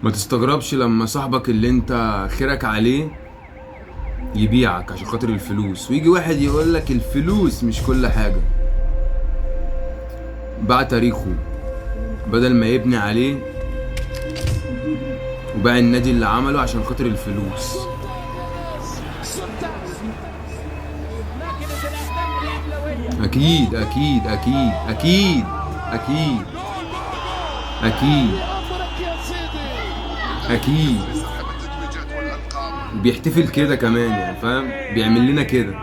ما تستغربش لما صاحبك اللي انت خيرك عليه يبيعك عشان خاطر الفلوس، ويجي واحد يقولك الفلوس مش كل حاجة. باع تاريخه بدل ما يبني عليه، وباع النادي اللي عمله عشان خاطر الفلوس. اكيد اكيد اكيد اكيد اكيد اكيد اكيد. وبيحتفل كده كمان يعني، فاهم؟ بيعمل لنا كده.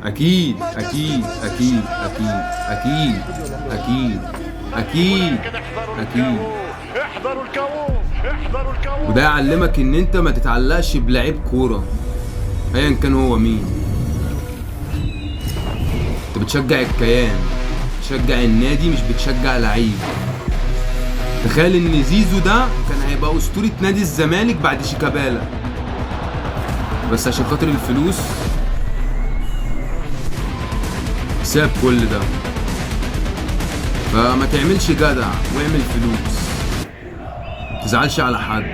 اكيد اكيد اكيد اكيد اكيد اكيد اكيد اكيد. وده يعلمك ان انت ما تتعلقش بلعيب كورة ايا كان هو مين. انت بتشجع الكيان، بتشجع النادي، مش بتشجع لعيب. تخيل ان زيزو ده كان هيبقى اسطورة نادي الزمالك بعد شيكابالا، بس عشان خاطر الفلوس ساب كل ده. فما تعملش جدع واعمل فلوس، متزعلش على حد.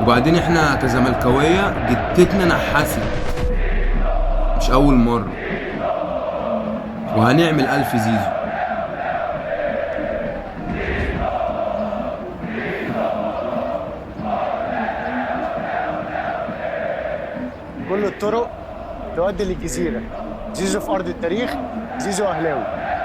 وبعدين احنا كزملكاوية جتتنا نحست مش اول مرة، وهنعمل 1000 زيزو. كل الطرق تؤدي للجزيرة. زيزو في أرض التاريخ، زيزو أهلاوي.